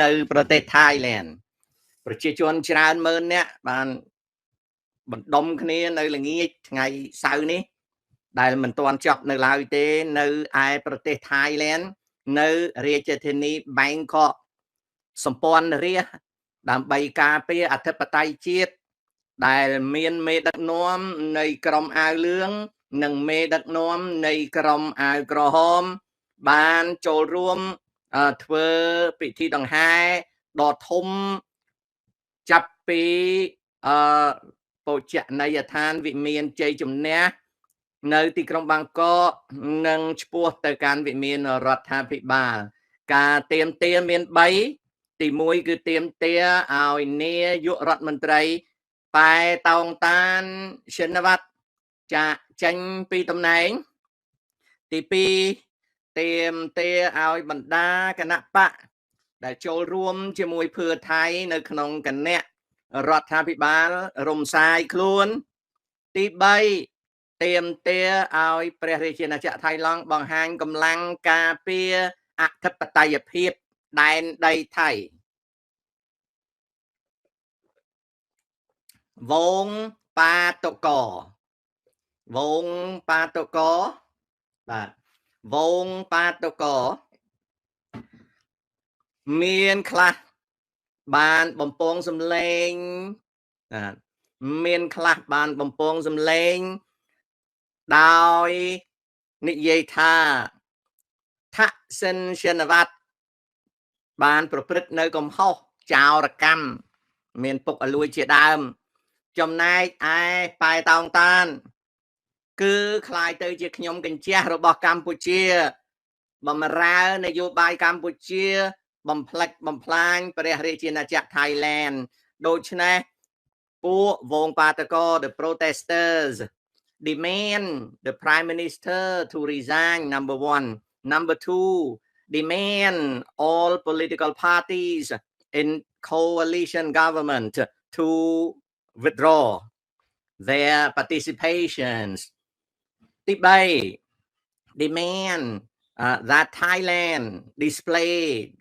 នៅប្រទេសថៃឡែនប្រជាជនច្រើនម៉ឺននាក់បានបណ្ដុំគ្នានៅល្ងាចថ្ងៃសៅរ៍នេះ ដែលមិនទាន់ចប់នៅឡើយទេ នៅឯប្រទេសថៃឡែននៅរាជធានីបាងកកសម្ព័ន្ធរាស្ត្រដើម្បីការពារអធិបតេយ្យជាតិ ដែលមានមេដឹកនាំនៃក្រុមអាវលឿង និងមេដឹកនាំនៃក្រុមអាវក្រហម បានចូលរួមធ្វើពិធីដង្ហែដ៏ធំ ចាប់ពីអឺបូជនីយដ្ឋានវិមានជ័យជំនះនៅទីក្រុងបាងកក និងឆ្ពោះទៅកាន់វិមានរដ្ឋាភិបាល។ ការទៀមទាមាន3 ទី1 គឺទៀមទាឲ្យនាយករដ្ឋមន្ត្រីប៉ែតោងតានชิនវត្តចាកចេញពីតំណែង ទី2 ទៀមទាឲ្យបណ្ដាគណៈបកដែលចូលរួមជាមួយភឿថៃនៅក្នុងគណៈរដ្ឋាភិបាលរំសាយខ្លួន ទី3 ទៀមទាឲ្យព្រះរាជាណាចក្រថៃឡង់បង្ហាញកម្លាំងការពារអធិបតេយ្យភាពដែនដីថៃ។ វងបាតុកវងបាតុកបាទវងបាតុកមានខ្លះបានបំពងសំឡេង បាទ មានខ្លះបានបំពងសំឡេងដោយនិយាយថា ថាក់សិនชิនវត្តបានប្រព្រឹត្តនៅកំហុសចោរកម្មមានពុកអលួយជាដើម ចំណែកឯប៉ែតោងតាន គឺคล้ายទៅជាខ្ញុំកញ្ជះរបស់កម្ពុជា បំរើនយោបាយកម្ពុជា បំផ្លិចបំផ្លាញព្រះរាជាណាចក្រថៃឡែន។ ដូច្នេះពួកវងបាតកោ the protesters demand the prime minister to resign, number 1. Number 2, demand all political parties in coalition government to withdraw their participations. ទី3 demand that Thailand display,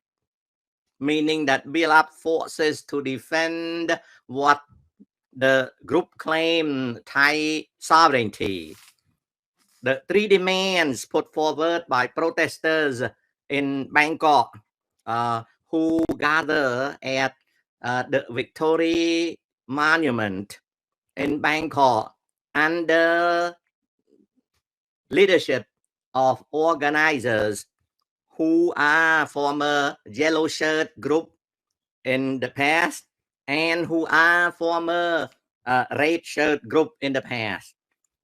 meaning that build up forces to defend what the group claim Thai sovereignty. The three demands put forward by protesters in Bangkok, who gather at the Victory Monument in Bangkok under leadership of organizers who are former yellow shirt group in the past and who are former red shirt group in the past.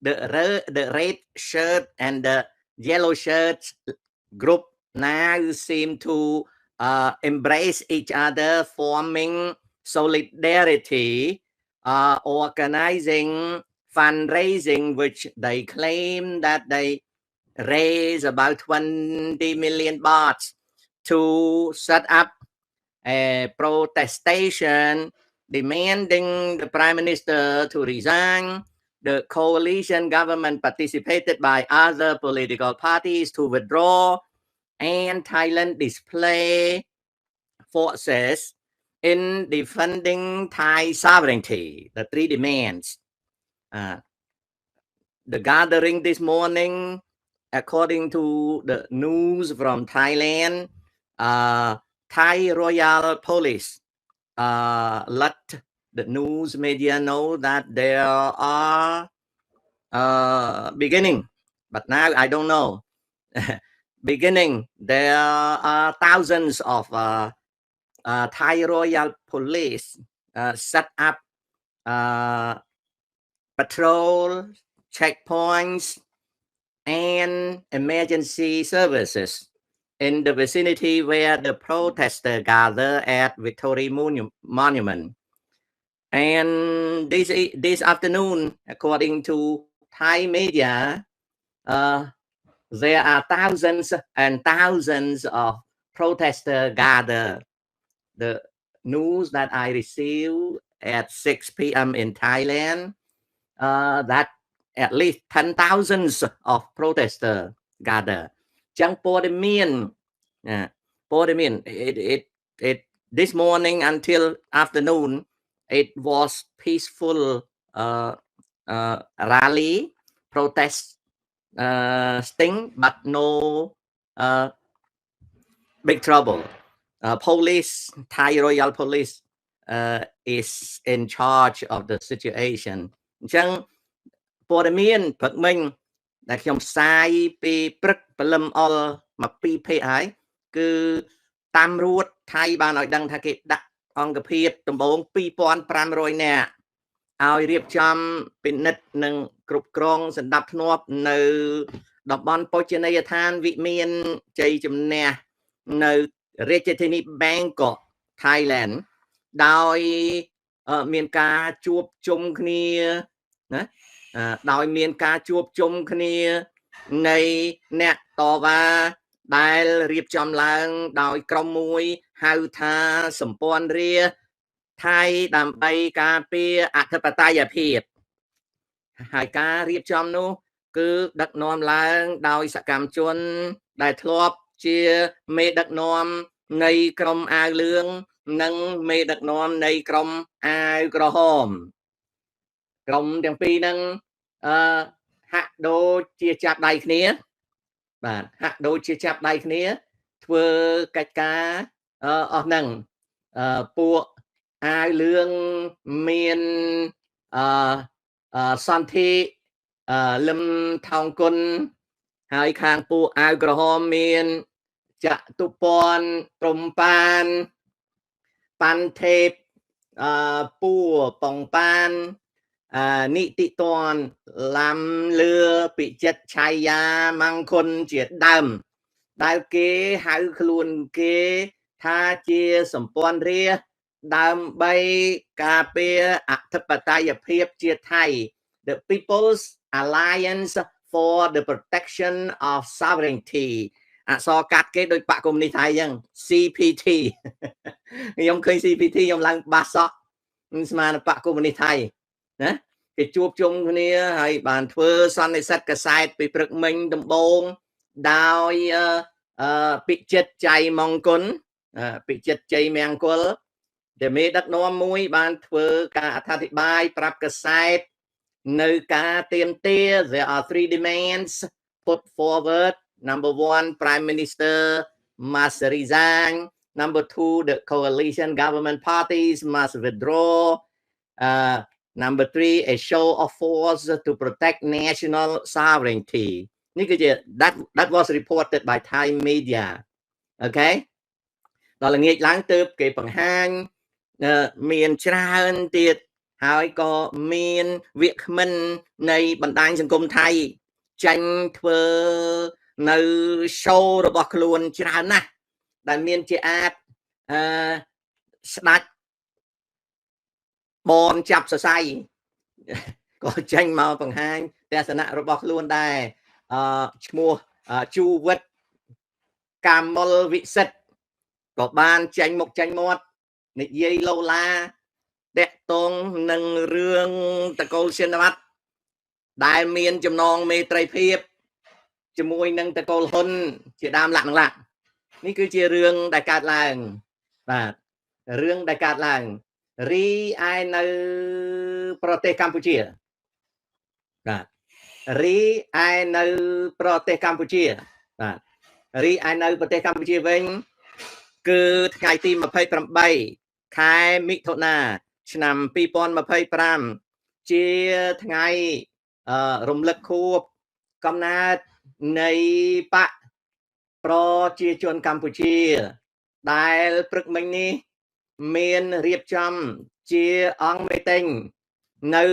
The red shirt and the yellow shirt group now seem to embrace each other, forming solidarity, organizing fundraising, which they claim that they raise about 20 million baht to set up a protestation demanding the prime minister to resign, the coalition government participated by other political parties to withdraw, and Thailand display forces in defending Thai sovereignty. The three demands. The gathering this morning, according to the news from Thailand, Thai Royal Police let the news media know that there are beginning, but now I don't know. Beginning, there are thousands of Thai Royal Police set up patrol checkpoints and emergency services in the vicinity where the protesters gather at Victory Monument. And this afternoon, according to Thai media, there are thousands and thousands of protesters gather. The news that I received at 6 p.m. in Thailand, that at least 10,000 of protesters gather. ចឹងព័ត៌មានព័ត៌មាន it This morning until afternoon, it was peaceful rally protest sting, but no big trouble. Police, Thai Royal Police is in charge of the situation. អញ្ចឹងព័ត៌មានព្រឹកមិញដែលខ្ញុំផ្សាយពីព្រឹកព្រលឹមអល់មកពីភេហើយគឺតាមរួតថៃបានឲ្យដឹងថាគេដាក់អង្គភាពដំបង2500នាក់ឲ្យរៀបចំពិនិត្យនិងគ្រប់គ្រងសម្ដាប់ធ្នាប់នៅតំបន់បូជនីយដ្ឋានវិមានជ័យជំនះនៅរាជធានី Bangkok Thailand ដោយមានការជួបជុំគ្នាណាដោយមានការជួបជុំគ្នានៃអ្នកតវ៉ាដែលរៀបចំឡើងដោយក្រុមមួយហៅថាសម្ព័ន្ធរាថៃដើម្បីការពារអធិបតេយ្យភាពហើយការរៀបចំនោះគឺដឹកនាំឡើងដោយសកម្មជនដែលធ្លាប់ជាមេដឹកនាំនៃក្រុមអាវលឿងនិងមេដឹកនាំនៃក្រុមអាវក្រហមក្រុមទាំងពីរហ្នឹងអឺហាក់ដូចជាចាប់ដៃគ្នាបាទហាក់ដូចជាចាប់ដៃគ្នាធ្វើកិច្ចការអស់ហ្នឹងអឺពួកអាវលឿងមានអឺសន្ធិលឹមថោងគុណហើយខាងពួកអាវក្រហមមានចតុព័ន្ធព្រំប៉ានប៉ាន់ទេពអឺពួប៉ងប៉ាននិតិតនឡាំលឿពិចិត្រឆៃយាមង្គលជាដើមដែលគេហៅខ្លួនគេថាជាសម្ព័ន្ធរាដើម្បីការពារអធិបតេយ្យភាពជាតិថៃ The People's Alliance for the Protection of Sovereignty អក្សរកាត់គេដូចបកកុម្មុយនីសថៃអញ្ចឹង CPT ខ្ញុំឃើញ CPT ខ្ញុំឡើងបាសសក់ស្មានបកកុម្មុយនីសថៃណាគេជួបជុំគ្នាហើយបានធ្វើសន្និសិទកសែតពីព្រឹកមិញដំបូងដោយពិចិត្រចៃមង្គលពិចិត្រជ័យមង្គលដែលមេដឹកនាំមួយបានធ្វើការអត្ថាធិប្បាយប្រាប់កសែតនៅការទៀមទា There are three demands put forward. Number 1, Prime Minister must resign. Number 2, the coalition government parties must withdraw. Number 3, a show of force to protect national sovereignty. នេះគឺជា that was reported by Thai media. Okay, ដល់ល្ងាចឡើងទើបគេបង្ហាញមានច្រើនទៀតហើយក៏មានវាគ្មិននៃបណ្ដាញសង្គមថៃចាញ់ធ្វើនៅ show របស់ខ្លួនច្រើនណាស់ដែលមានជាអាចអឺស្ដាច់បនចាប់សរសៃក៏ចេញមកបង្ហាញទស្សនៈរបស់ខ្លួនដែរអឺឈ្មោះជូវិតកាមុលវិសិទ្ធក៏បានចេញមុខចេញមាត់និយាយលោឡាតកតងនឹងរឿងតកូលชิនវត្តដែលមានចំណងមេត្រីភាពជាមួយនឹងតកូលហ៊ុនជាដើមលក្ខណៈនេះគឺជារឿងដែលកើតឡើងបាទរឿងដែលកើតឡើងរីឯនៅប្រទេសកម្ពុជាបាទរីឯនៅប្រទេសកម្ពុជាបាទរីឯនៅប្រទេសកម្ពុជាវិញគឺថ្ងៃទី28ខែមិថុនាឆ្នាំ2025ជាថ្ងៃរំលឹកខួបកំណើតនៃបកប្រជាជនកម្ពុជាដែលព្រឹកមិញនេះមានរៀបចំជាអង្គមេតេញនៅ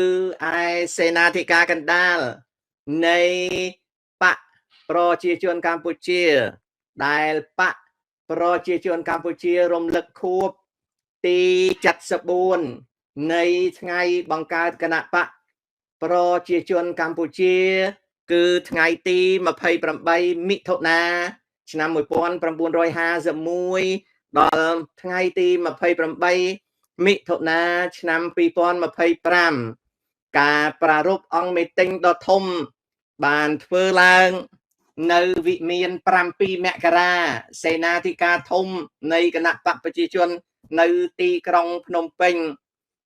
ឯសេនាធិការកណ្ដាលនៃបកប្រជាជនកម្ពុជាដែលបកប្រជាជនកម្ពុជារំលឹកខួបទី74នៃថ្ងៃបង្កើតគណៈបកប្រជាជនកម្ពុជាគឺថ្ងៃទី28មិថុនាឆ្នាំ1951ដល់ថ្ងៃទី28មិថុនាឆ្នាំ2025ការប្រារព្ធអង្គមេតេញដ៏ធំបានធ្វើឡើងនៅវិមាន7មករាសេនាធិការធំនៃគណៈបកប្រជាជន នៅទីក្រុងភ្នំពេញ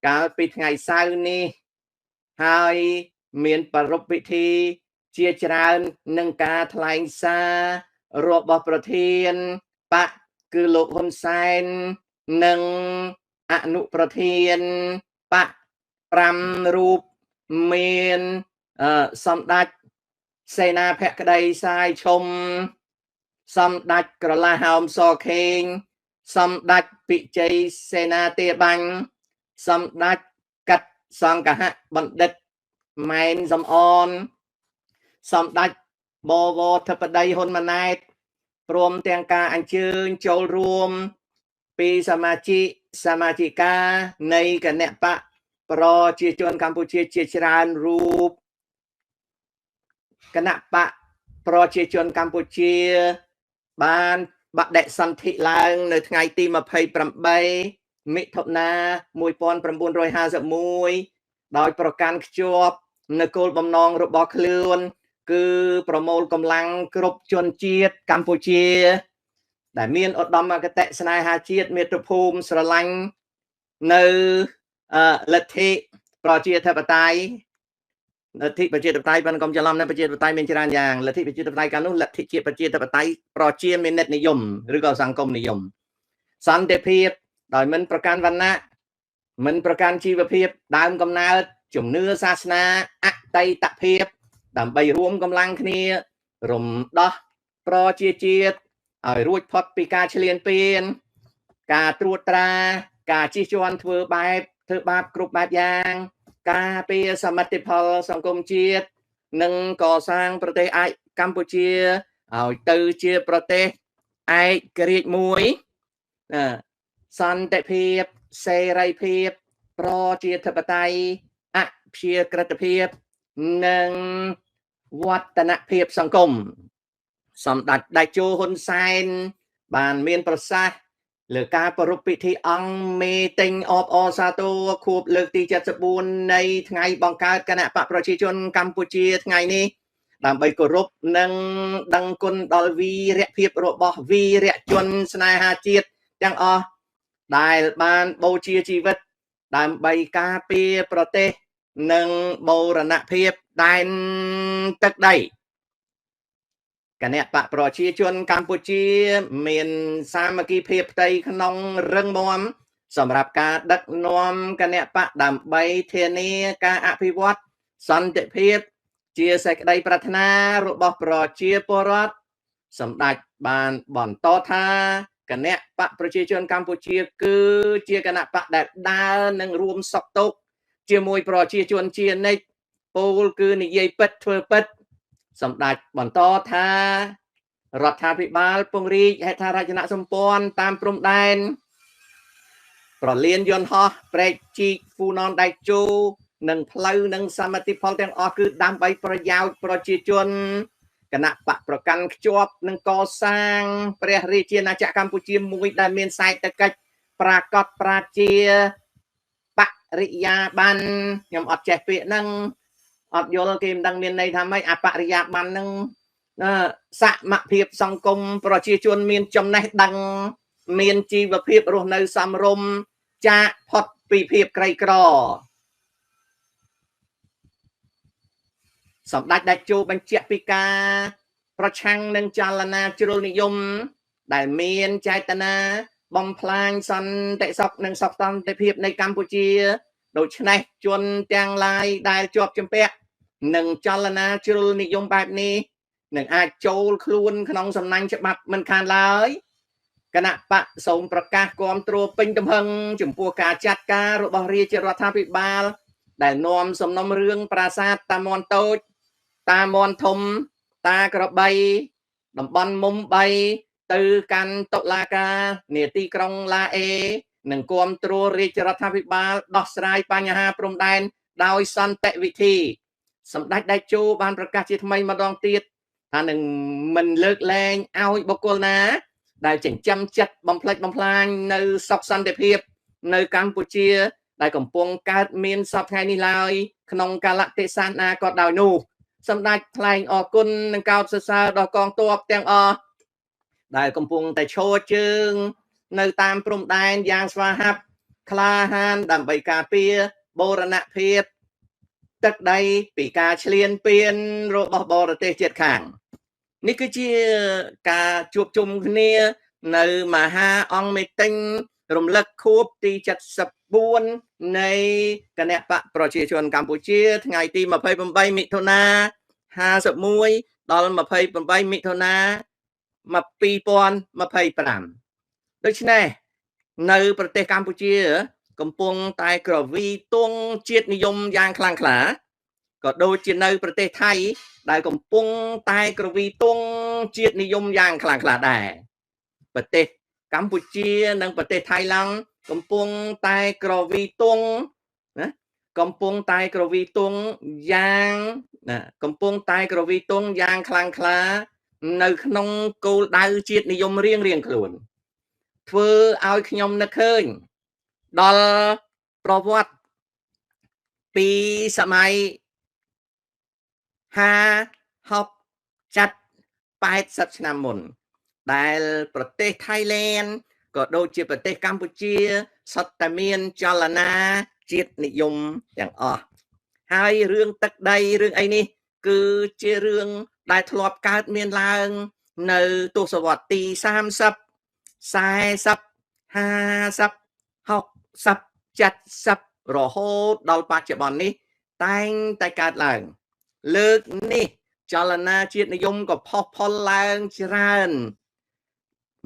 កាលពីថ្ងៃសៅរ៍នេះ ហើយមានប្រារព្ធពិធីជាច្រើននឹងការថ្លែងសាររបស់ប្រធានបកគឺលោកហ៊ុនសែន និងអនុប្រធានបក5រូប មានសម្ដេចសេនាភក្តីសាយឈុំ សម្ដេចក្រឡាហោមសខេង សម្ដេចពិជ័យសេនាទាបាញ់ សម្ដេចកាត់សង្ឃហបណ្ឌិតម៉ែនសំអន សម្ដេចបវរធិបតីហ៊ុនម៉ាណែត ព្រមទាំងការអញ្ជើញចូលរួមពីសមាជិកសមាជិកានៃគណៈបកប្រជាជនកម្ពុជាជាច្រើនរូប។ គណៈបកប្រជាជនកម្ពុជាបានបដិសន្ធិឡើងនៅថ្ងៃទី28មិថុនា1951 ដោយប្រកាន់ខ្ជាប់នៅគោលបំណងរបស់ខ្លួន គឺប្រមូលកម្លាំងគ្រប់ជនជាតិកម្ពុជា ដែលមានឧត្តមគតិស្នេហាជាតិមាតុភូមិ ស្រឡាញ់នៅលទ្ធិប្រជាធិបតេយ្យ លទ្ធិប្រជាធិបតេយ្យ ប៉ុន្តែកុំច្រឡំណា ប្រជាធិបតេយ្យមានច្រើនយ៉ាង។ លទ្ធិប្រជាធិបតេយ្យកាលនោះ លទ្ធិជាប្រជាធិបតេយ្យប្រជាមានិតនិយម ឬក៏សង្គមនិយម សន្តិភាពដោយមិនប្រកាន់វណ្ណៈ មិនប្រកាន់ជីវភាពដើមកំណើត ជំនឿសាសនា អតីតភាព ដើម្បីរួមកម្លាំងគ្នារំដោះប្រជាជាតិឲ្យរួចផុតពីការឈ្លានពាន ការត្រួតត្រា ការជិះជាន់ធ្វើបែបធ្វើបាបគ្រប់បែបយ៉ាង ការពារសមិទ្ធផលសង្គមជាតិ និងកសាងប្រទេសឯកកម្ពុជាឲ្យទៅជាប្រទេសឯករាជ្យមួយ សន្តិភាព សេរីភាព ប្រជាធិបតេយ្យ អព្យាក្រឹតភាព និងវឌ្ឍនភាពសង្គម។ សម្ដេចតេជោហ៊ុនសែនបានមានប្រសាសន៍លើការប្រារព្ធពិធីអង្គមេទិញអបអរសាទរខួបលើកទី74នៃថ្ងៃបង្កើតគណៈបកប្រជាជនកម្ពុជាថ្ងៃនេះ ដើម្បីគោរពនិងដឹងគុណដល់វីរភាពរបស់វីរជនស្នេហាជាតិទាំងអស់ ដែលបានបូជាជីវិតដើម្បីការពារប្រទេស និងបូរណភាពដែនទឹកដី។ គណៈបកប្រជាជនកម្ពុជាមានសាមគ្គីភាពផ្ទៃក្នុងរឹងមាំសម្រាប់ការដឹកនាំគណៈបក ដើម្បីធានាការអភិវឌ្ឍសន្តិភាពជាសេចក្តីប្រាថ្នារបស់ប្រជាពលរដ្ឋ។ សម្ដេចបានបន្តថា គណៈបកប្រជាជនកម្ពុជាគឺជាគណៈបកដែលដើរនឹងរួមសុខទុក្ខជាមួយប្រជាជនជានិច្ច ពោលគឺនិយាយពិតធ្វើពិត។ សម្ដេចបន្តថា រដ្ឋាភិបាលពង្រីកហេដ្ឋារចនាសម្ព័ន្ធតាមព្រំដែន ប្រលានយន្តហោះ ព្រែកជីកហ្វូណនដៃជោ និងផ្លូវ និងសមិទ្ធផលទាំងអស់ គឺដើម្បីប្រយោជន៍ប្រជាជន។ គណៈបកប្រកាន់ខ្ជាប់នឹងកសាងព្រះរាជាណាចក្រកម្ពុជាមួយដែលមានសេដ្ឋកិច្ចប្រកបប្រជាបរិយាបន្ន ខ្ញុំអត់ចេះពាក្យហ្នឹង អត់យល់ គេមិនដឹងមានន័យថាម៉េចអបរិយាបន្នហ្នឹង សមភាពសង្គម ប្រជាជនមានចំណេះដឹង មានជីវភាពរស់នៅសមរម្យ ចាកផុតពីភាពក្រីក្រ។ សម្ដេចតេជោបញ្ជាក់ពីការប្រឆាំងនឹងចលនាជ្រុលនិយម ដែលមានចេតនាបំផ្លាញសន្តិសុខនិងសុខសន្តិភាពនៃកម្ពុជា ដូច្នេះជនទាំងឡាយដែលជាប់ជំពាក់នឹងចលនាជ្រុលនិយមបែបនេះ នឹងអាចចូលខ្លួនក្នុងសំណាញ់ច្បាប់មិនខានឡើយ។ គណៈបកសូមប្រកាសគាំទ្រពេញទំហឹងចំពោះការចាត់ការរបស់រាជរដ្ឋាភិបាល ដែលនាំសំណុំរឿងប្រាសាទតាមាន់តូច តាមាន់ធំ តាក្របី តំបន់មុំ3 ទៅកាន់តុលាការនាទីក្រុងឡាអេ និងគាំទ្ររាជរដ្ឋាភិបាលដោះស្រាយបញ្ហាព្រំដែនដោយសន្តិវិធី។ សម្ដេចតេជោបានប្រកាសជាថ្មីម្ដងទៀតថា នឹងមិនលើកលែងឲ្យបុគ្គលណា ដែលចិញ្ចឹមចិត្តបំផ្លិចបំផ្លាញនៅសុខសន្តិភាពនៅកម្ពុជា ដែលកំពុងកើតមានសពថ្ងៃនេះឡើយ ក្នុងកាលៈទេសៈណាក៏ដោយនោះ។ សម្ដេចថ្លែងអរគុណនិងកោតសរសើរដល់កងទ័ពទាំងអស់ ដែលកំពុងតែឈរជើង នៅតាមព្រំដែនយ៉ាងស្វាហាប់ក្លាហានដើម្បីការពារបូរណភាពទឹកដីពីការឈ្លានពានរបស់បរទេសជិតខាងនេះគឺជាការជួបជុំគ្នានៅមហាអង្គមេទិញរំលឹកខួបទី74នៃគណៈបកប្រជាជនកម្ពុជាថ្ងៃទី28មិថុនា51ដល់28មិថុនា2025ដូច្នេះនៅប្រទេសកម្ពុជាកំពុងតែក្រវីទង់ជាតិនិយមយ៉ាងខ្លាំងក្លាក៏ដូចជានៅប្រទេសថៃដែលកំពុងតែក្រវីទង់ជាតិនិយមយ៉ាងខ្លាំងក្លាដែរប្រទេសកម្ពុជានិងប្រទេសថៃឡង់កំពុងតែក្រវីទង់ណាកំពុងតែក្រវីទង់យ៉ាងណាកំពុងតែក្រវីទង់យ៉ាងខ្លាំងក្លានៅក្នុងគោលដៅជាតិនិយមរៀងៗខ្លួនធ្វើឲ្យខ្ញុំនឹកឃើញដល់ប្រវត្តិពីសម័យ50 60 70 80ឆ្នាំមុនដែលប្រទេសថៃឡែនក៏ដូចជាប្រទេសកម្ពុជាសុទ្ធតែមានចលនាជាតិនិយមទាំងអស់ហើយរឿងទឹកដីរឿងអីនេះគឺជារឿងដែលធ្លាប់កើតមានឡើងនៅទសវត្សរ៍ទី30 40 50 60 70រហូតដល់បច្ចុប្បន្ននេះតែងតែកើតឡើងលើកនេះចលនាជាតិនិយមក៏ផុសផុលឡើងច្រើន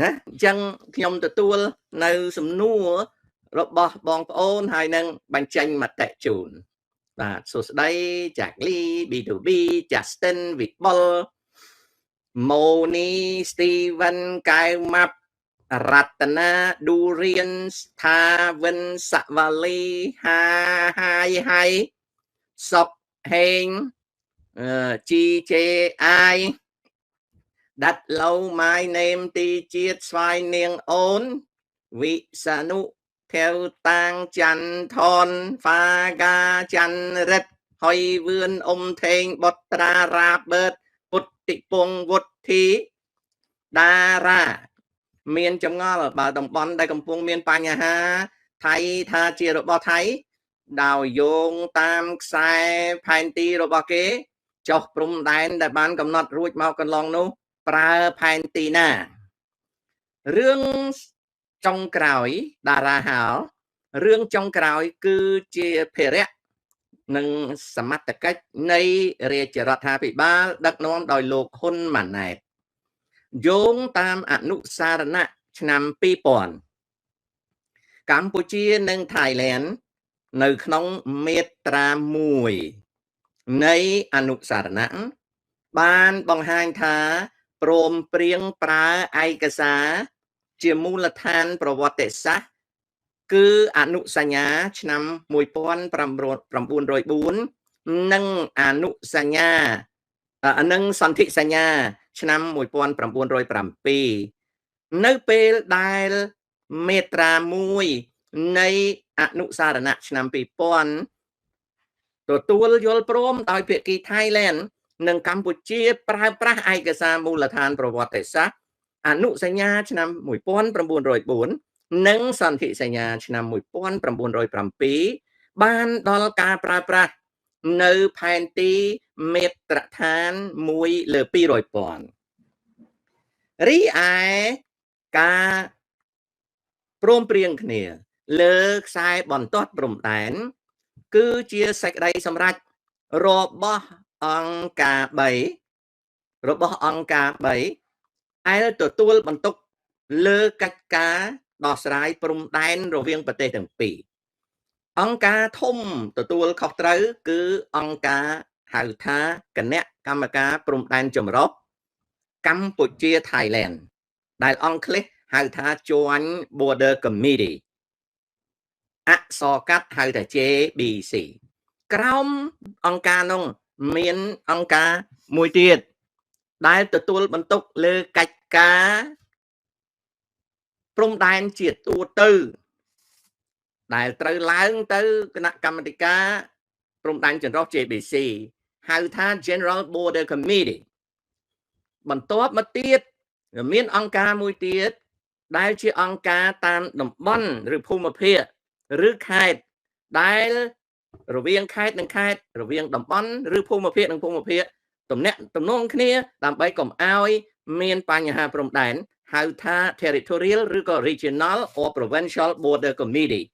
ណាអញ្ចឹងខ្ញុំទទួលនៅសំណួររបស់បងប្អូនហើយនឹងបញ្ចេញមតិជូនបាទសួស្តីចាក់លី B2B Justin វិបុលម៉ូនី Steven កៅម៉ាប់រតនាឌូរៀនស្ថាវិនសវ៉ាលីហាហាយហៃសុកហេង GJI ដាត់ឡូ my name ទីជាតិស្វាយនាងអូនវិសានុថេវតាងច័ន្ទថនហ្វាកាច័ន្ទរិទ្ធហុយវឿនអ៊ុំថេងបុត្រារ៉ាបឺតពុទ្ធិពងវុធីតារាមានចម្ងល់បើតំបន់ដែលកំពុងមានបញ្ហាថៃថាជារបស់ថៃដោយយោងតាមខ្សែផែនទីរបស់គេចុះព្រំដែនដែលបានកំណត់រួចមកកន្លងនោះប្រើផែនទីណារឿងចុងក្រោយតារាហោរឿងចុងក្រោយគឺជាភារៈនិងសមត្ថកិច្ចនៃរាជរដ្ឋាភិបាលដឹកនាំដោយលោកហ៊ុនម៉ាណែតយោងតាមអនុសារណៈឆ្នាំ2000កម្ពុជានិងថៃឡែននៅក្នុងមាត្រា1នៃអនុសារណៈបានបង្ហាញថាព្រមព្រៀងប្រើឯកសារជាមូលដ្ឋានប្រវត្តិសាស្ត្រគឺអនុសញ្ញាឆ្នាំ1904និងអនុសញ្ញានិងសន្ធិសញ្ញាឆ្នាំ1907នៅពេលដែលមាត្រា1នៃអនុសារណៈឆ្នាំ2000ទទួលយល់ព្រមដោយភាគីថៃឡែននិងកម្ពុជាប្រើប្រាស់ឯកសារមូលដ្ឋានប្រវត្តិសាស្ត្រអនុសញ្ញាឆ្នាំ1904និងសន្ធិសញ្ញាឆ្នាំ1907បានដល់ការប្រើប្រាស់នៅផែនទីមេត្រដ្ឋាន1/200,000រីឯការព្រមព្រៀងគ្នាលើខ្សែបន្ទាត់ព្រំដែនគឺជាសេចក្តីសម្រេចរបស់អង្គការ3របស់អង្គការ3ដែលទទួលបន្ទុកលើកិច្ចការដោះស្រាយព្រំដែនរវាងប្រទេសទាំងពីរអង្គការធំទទួលខុសត្រូវគឺអង្គការហៅថាគណៈកម្មការព្រំដែនចម្រុះកម្ពុជាថៃឡែនដែលអង់គ្លេសហៅថា Joint Border Committee អក្សរកាត់ហៅថា JBC ក្រោមអង្គការនោះមានអង្គការមួយទៀតដែលទទួលបន្ទុកលើកិច្ចការព្រំដែនជាទូទៅដែលត្រូវឡើងទៅគណៈកម្មាធិការព្រំដែនចម្រុះ JBC ហៅថា General Border Committee បន្ទាប់មកទៀតមានអង្គការមួយទៀត ដែលជាអង្គការតាមតំបន់ឬភូមិភាគឬខេត្តដែលរវាងខេត្តនិងខេត្តរវាងតំបន់ឬភូមិភាគនិងភូមិភាគទំនាក់ទំនងគ្នាដើម្បីកុំឲ្យមានបញ្ហាព្រំដែនហៅថា territorial ឬក៏ regional or provincial border committee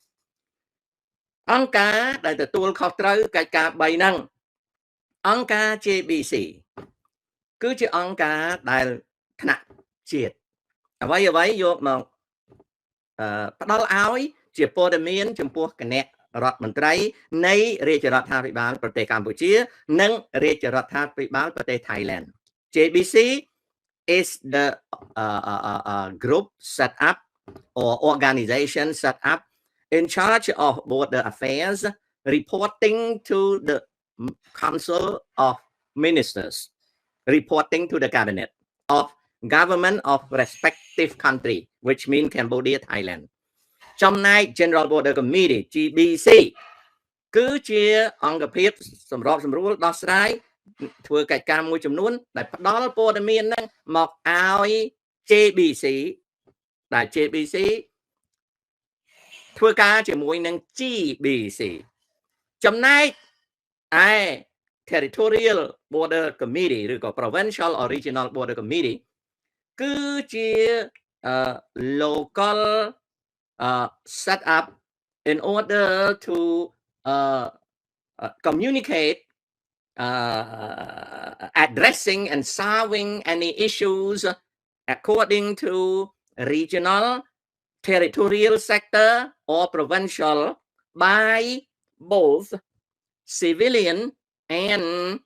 អង្គការដែលទទួលខុសត្រូវកិច្ចការ3ហ្នឹងអង្គការ JBC គឺជាអង្គការដែលថ្នាក់ជាតិអ្វីអ្វីយកមកផ្ដល់ឲ្យជាព័ត៌មានចំពោះគណៈរដ្ឋមន្ត្រីនៃរាជរដ្ឋាភិបាលប្រទេសកម្ពុជា និងរាជរដ្ឋាភិបាលប្រទេសថៃឡែន JBC is the group set up or organization set up in charge of border affairs, reporting to the Council of Ministers, reporting to the cabinet of government of respective country, which mean Cambodia, Thailand. ចំណែក General Border Committee GBC គឺជាអង្គភាពសម្របសម្រួលដោះស្រាយធ្វើកិច្ចការមួយចំនួនដែលផ្ដល់ព័ត៌មានហ្នឹងមកឲ្យ JBC ដែល JBC ធ្វើការជាមួយនឹង GBC ចំណែកឯ Territorial Border Committee ឬក៏ Provincial or Regional Border Committee គឺជា local set up in order to communicate, addressing and solving any issues according to regional, territorial sector or provincial by both civilian and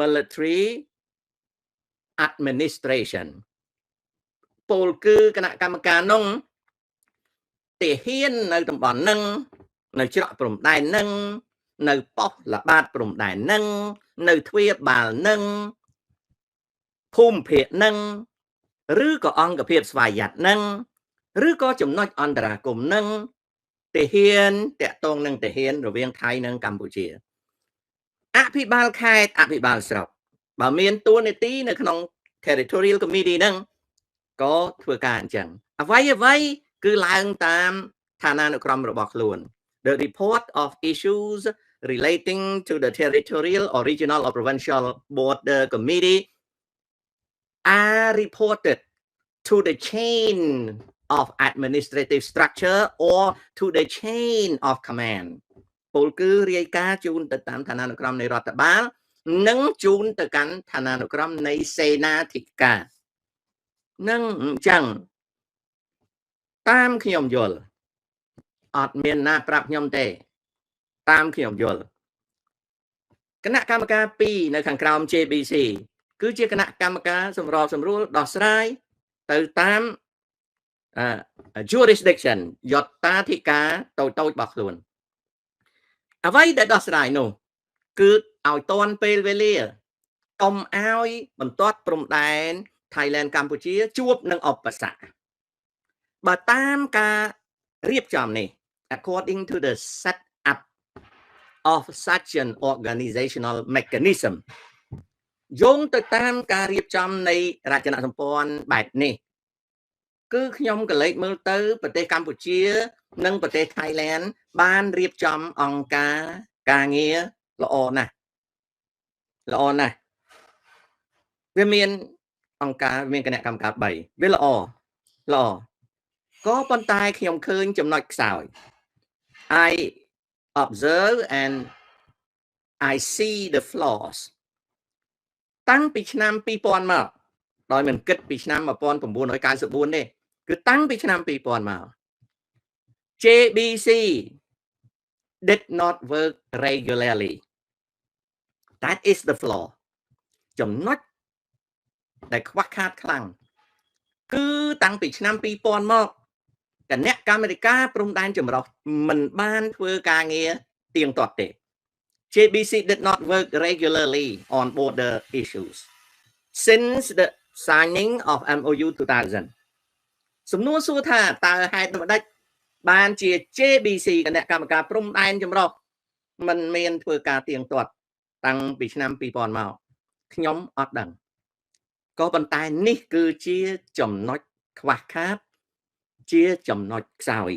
military administration ពលគឺគណៈកម្មការនោះទាហាននៅតំបន់នឹងនៅច្រកព្រំដែននឹងនៅប៉ុស្តិ៍ល្បាតព្រំដែននឹងនៅទ្វារបាល់នឹងភូមិភាគនឹងឬក៏អង្គភាពស្វយ័តនឹងឬក៏ចំណុចអន្តរាគមនឹងទាហានតាក់ទងនឹងទាហានរវាងថៃនិងកម្ពុជាអភិបាលខេត្តអភិបាលស្រុកបើមានតួនាទីនៅក្នុង territorial committee ហ្នឹងក៏ធ្វើការអញ្ចឹងអ្វីអ្វីគឺឡើងតាមឋានានុក្រមរបស់ខ្លួន The report of issues relating to the territorial or regional or provincial border committee are reported to the chain of administrative structure or to the chain of command ពលគឺរាយការណ៍ជូនទៅតាមឋានានុក្រមនៃរដ្ឋបាលនិងជូនទៅកាន់ឋានានុក្រមនៃសេនាធិការនឹងអញ្ចឹងតាមខ្ញុំយល់អត់មានណាប្រាប់ខ្ញុំទេតាមខ្ញុំយល់គណៈកម្មការ2នៅខាងក្រោម JBC គឺជាគណៈកម្មការសម្របសម្រួលដោះស្រាយទៅតាម jurisdiction យត្តាធិការតូចតូចរបស់ខ្លួនអ្វីដែលដោះស្រាយនោះគឺឲ្យតាន់ពេលវេលាកុំឲ្យបន្ទាត់ព្រំដែន Thailand កម្ពុជាជួបនឹងឧបសគ្គបើតាមការរៀបចំនេះ according to the set up of such an organizational mechanism យោងទៅតាមការរៀបចំនៃរចនាសម្ព័ន្ធបែបនេះគឺខ្ញុំក៏លេចមើលទៅប្រទេសកម្ពុជា និងប្រទេសថៃឡែនបានរៀបចំអង្គការការងារល្អណាស់ល្អណាស់វាមានអង្គការមានគណៈកម្មការ3វាល្អល្អក៏ប៉ុន្តែខ្ញុំឃើញចំណុចខ្សោយ I observe and I see the flaws តាំងពីឆ្នាំ2000មកដោយមិនគិតពីឆ្នាំ1994ទេគឺតាំងពីឆ្នាំ2000មក JBC did not work regularly. That is the flaw. ចំណុចដែលខ្វះខាតខ្លាំងគឺតាំងពីឆ្នាំ2000មកគណៈកម្មាធិការព្រំដែនចម្រុះមិនបានធ្វើការងារទៀងទាត់ទេ JBC did not work regularly on border issues since the signing of MOU 2000សំណួរសួរថាតើហេតុដូចម្ដេចបានជា JBC គណៈកម្មការព្រំដែនចម្រុះមិនមានធ្វើការទៀងទាត់តាំងពីឆ្នាំ2000មកខ្ញុំអត់ដឹងក៏ប៉ុន្តែនេះគឺជាចំណុចខ្វះខាត ជាចំណុចខ្សោយ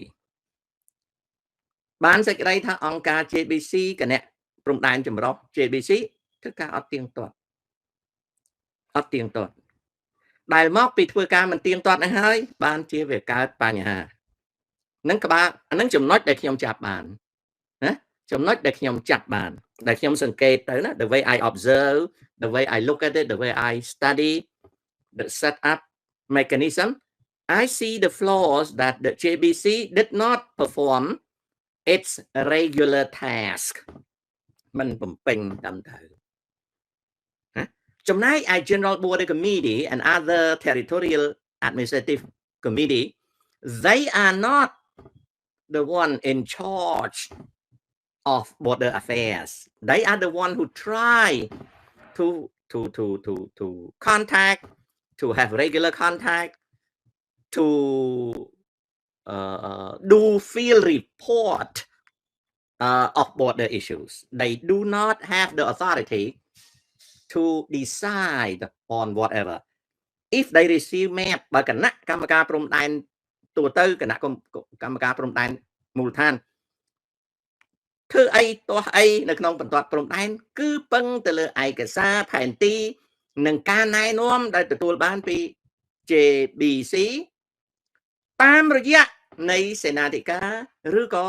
បានសេចក្តីថាអង្គការ JBC គណៈព្រំដែនចម្រុះ JBC ធ្វើការអត់ទៀងទាត់អត់ទៀងទាត់ដែលមកពីធ្វើការមិនទៀងទាត់ហ្នឹងហើយបានជាវាកើតបញ្ហានឹងក្បាលហ្នឹងចំណុចដែលខ្ញុំចាប់បានណាចំណុចដែលខ្ញុំចាប់បានដែលខ្ញុំសង្កេតទៅណា the way I observe, the way I look at it, the way I study the set up mechanism, I see the flaws that the JBC did not perform its regular task មិនបំពេញតាមត្រូវណាចំណែកឯ General Border Committee and other territorial administrative committee, they are not the one in charge of border affairs. They are the one who try to contact, to have regular contact, to do field report of border issues. They do not have the authority to decide on whatever. If they receive map បើគណៈកម្មការព្រំដែនទូទៅគណៈកម្មការព្រំដែនមូលដ្ឋានធ្វើអីទាស់អីនៅក្នុងបន្ទាត់ព្រំដែនគឺពឹងទៅលើឯកសារផែនទីនិងការណែនាំដែលទទួលបានពី JBC តាមរយៈនៃសេនាធិការឬក៏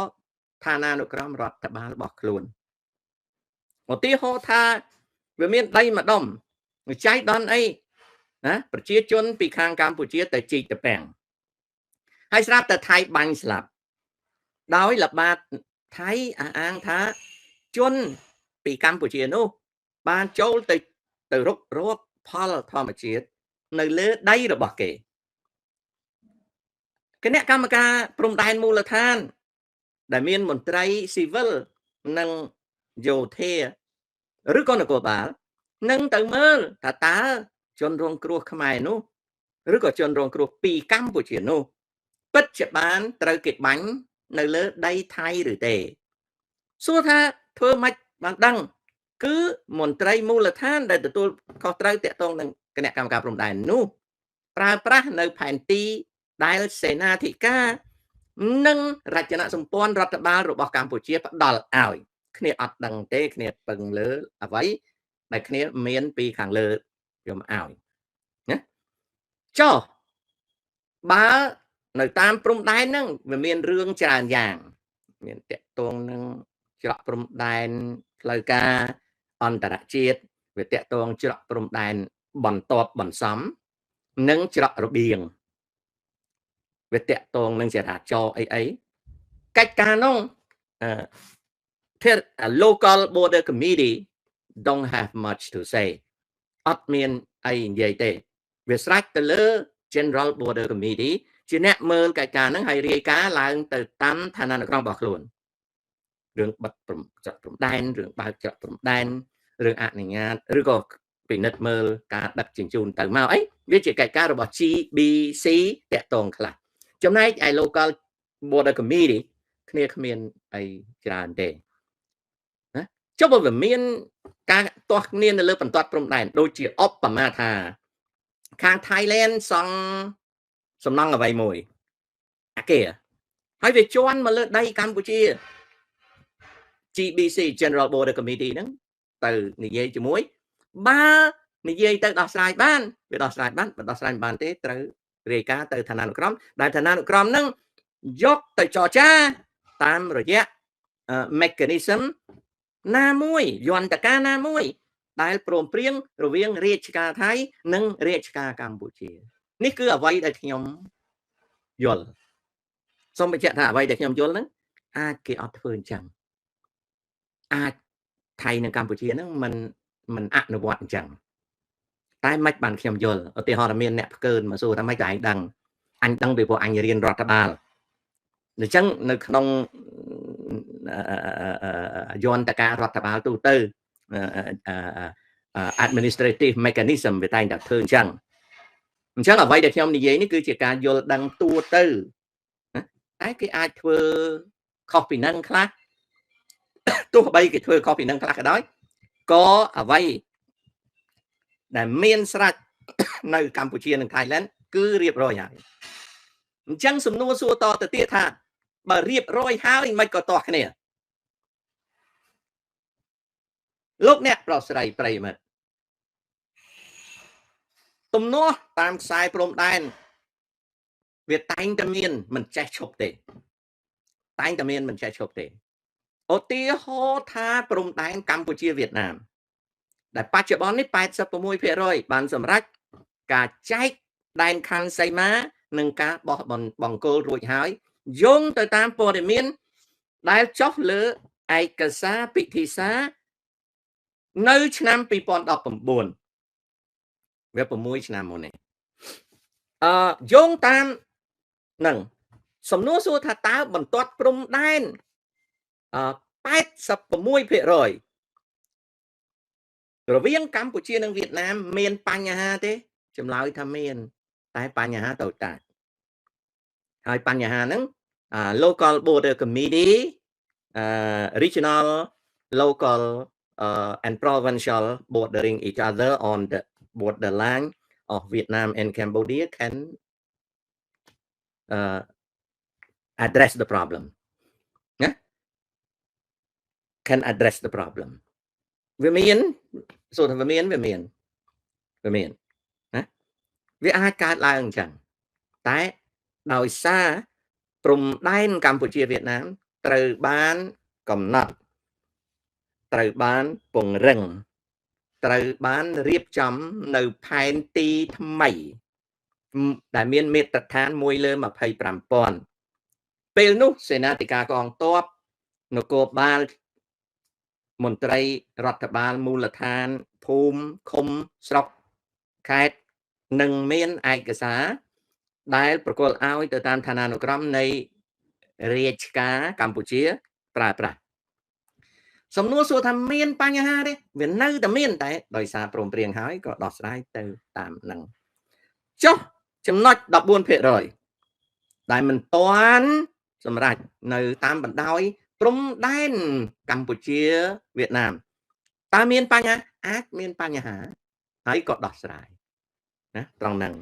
ឋានានុក្រមរដ្ឋបាលរបស់ខ្លួនឧទាហរណ៍ថាវាមានដីម្ដុំចៃដន្យអីណាប្រជាជនពីខាងកម្ពុជាទៅជីកតពាំងហើយស្រាប់តែថៃបាញ់ស្លាប់ដោយល្បាតថៃអះអាងថាជនពីកម្ពុជានោះបានចូលទៅទៅរុករកផលធម្មជាតិនៅលើដីរបស់គេគណៈកម្មការព្រំដែនមូលដ្ឋានដែលមានមន្ត្រីស៊ីវិលនិងយោធាឬក៏នគរបាលនឹងទៅមើលថាតើជនរងគ្រោះខ្មែរនោះឬក៏ជនរងគ្រោះពីកម្ពុជានោះពិតជាបានត្រូវគេបាញ់នៅលើដីថៃឬទេសួរថាធ្វើម៉េចបានដឹងគឺមន្ត្រីមូលដ្ឋានដែលទទួលខុសត្រូវតាក់ទងនឹងគណៈកម្មការព្រំដែននោះប្រើប្រាស់នៅផែនទីដែលសេនាធិការនិងរចនាសម្ព័ន្ធរដ្ឋបាលរបស់កម្ពុជាផ្ដល់ឲ្យគ្នាអត់ដឹងទេគ្នាពឹងលើអ្វីដែលគ្នាមានពីខាងលើយកមកឲ្យណាចុះបើនៅតាមព្រំដែនហ្នឹងវាមានរឿងច្រើនយ៉ាងមានតកតងនឹងច្រកព្រំដែនផ្លូវការអន្តរជាតិវាតកតងច្រកព្រំដែនបន្ទាប់បន្សំនិងច្រករបៀងវាតកតងនឹងចរាចរណ៍អីអីកិច្ចការនោះ local border committee don't have much to say អត់មានអីនិយាយទេវាស្រេចទៅលើ General Border Committee ជាអ្នកមើលកិច្ចការហ្នឹងហើយរាយការណ៍ឡើងទៅតាមឋានានុក្រមរបស់ខ្លួនរឿងបិទព្រំច្រកព្រំដែនរឿងបើកច្រកព្រំដែនរឿងអនុញ្ញាតឬក៏ពិនិត្យមើលការដឹកជញ្ជូនទៅមកអីវាជាកិច្ចការរបស់ GBC តាក់ទងខ្លះចំណែកឯ local border committee គ្នាគ្មានអីច្រើនទេណាចុះបើវាមានការទាស់គ្នានៅលើបន្ទាត់ព្រំដែនដូចជាឧបមាថាខាង Thailand សង់សំណង់អ្វីមួយអាគារហើយវាជន់មកលើដីកម្ពុជា GBC General Border Committee ហ្នឹងទៅនិយាយជាមួយបើនិយាយទៅដោះស្រាយបានវាដោះស្រាយបានបើដោះស្រាយមិនបានទេត្រូវរាយការណ៍ទៅឋានានុក្រមដែលឋានានុក្រមហ្នឹងយកទៅចរចាតាមរយៈ mechanism ណាមួយយន្តការណាមួយដែលព្រមព្រៀងរវាងរាជការថៃនិងរាជការកម្ពុជានេះគឺអ្វីដែលខ្ញុំយល់សូមបញ្ជាក់ថាអ្វីដែលខ្ញុំយល់ហ្នឹងអាចគេអត់ធ្វើអញ្ចឹងអាចថៃនិងកម្ពុជាហ្នឹងមិនអនុវត្តអញ្ចឹងតែមិនបានខ្ញុំយល់ឧទាហរណ៍ថាមានអ្នកផ្កើនមកសួរថាម៉េចក៏ឯងដឹងអញដឹងពីព្រោះអញរៀនរដ្ឋបាលអញ្ចឹងនៅក្នុងយន្តការរដ្ឋបាលទូទៅ administrative mechanism វាតែងតែធ្វើអញ្ចឹងអញ្ចឹងអ្វីដែលខ្ញុំនិយាយនេះគឺជាការយល់ដឹងទូទៅតែគេអាចធ្វើខុសពីនឹងខ្លះទោះបីគេធ្វើខុសពីនឹងខ្លះក៏ដោយក៏អ្វីដែលមានស្រេចនៅកម្ពុជានិងថៃឡែនគឺរៀបរយហើយ។ អញ្ចឹងសំណួរសួរតទៅទៀតថាបើរៀបរយហើយមិនក៏ទាស់គ្នាលោកអ្នកប្រុសស្រីប្រិយមិត្តទំនាស់តាមខ្សែព្រំដែនវាតែងតែមានមិនចេះឈប់ទេតែងតែមានមិនចេះឈប់ទេឧទាហរណ៍ថាព្រំដែនកម្ពុជាវៀតណាមដែលបច្ចុប្បន្ននេះ 86% បានសម្រេចការចែកដែនខណ្ឌសីមានិងការបោះបង្គោលរួចហើយយោងទៅតាមព័ត៌មានដែលចុះលើឯកសារពិធីសារនៅឆ្នាំ2019វា6ឆ្នាំមុននេះយោងតាមនឹងសំណួរសួរថាតើបន្ទាត់ព្រំដែន 86% រវាងកម្ពុជានិងវៀតណាមមានបញ្ហាទេចម្លើយថាមានតែបញ្ហាតូចតាចហើយបញ្ហាហ្នឹង local border committee regional local and provincial bordering each other on the borderline of Vietnam and Cambodia can address the problem ណា can address the problem វាមានសួរថាវាមានវាមានវាមានណាវាអាចកើតឡើងអញ្ចឹងតែដោយសារព្រំដែនកម្ពុជាវៀតណាមត្រូវបានកំណត់ត្រូវបានពង្រឹងត្រូវបានរៀបចំនៅផែនទីថ្មីដែលមានមាត្រដ្ឋាន1លើ 25,000 ពេលនោះសេនាធិការកងទ័ពនគរបាលមន្ត្រីរដ្ឋបាលមូលដ្ឋានភូមិឃុំស្រុកខេត្តនឹងមានឯកសារដែលប្រគល់ឲ្យទៅតាមឋានានុក្រមនៃរាជការកម្ពុជាប្រើប្រាស់សំណួរសួរថាមានបញ្ហាទេវានៅតែមានតែដោយសារព្រមព្រៀងហើយក៏ដោះស្រាយទៅតាមនឹងចុះចំណុច 14% ដែលមិនទាន់សម្រេចនៅតាមបណ្ដោយព្រំដែនកម្ពុជាវៀតណាមតើមានបញ្ហាអាចមានបញ្ហាហើយក៏ដោះស្រាយណាត្រង់ហ្នឹង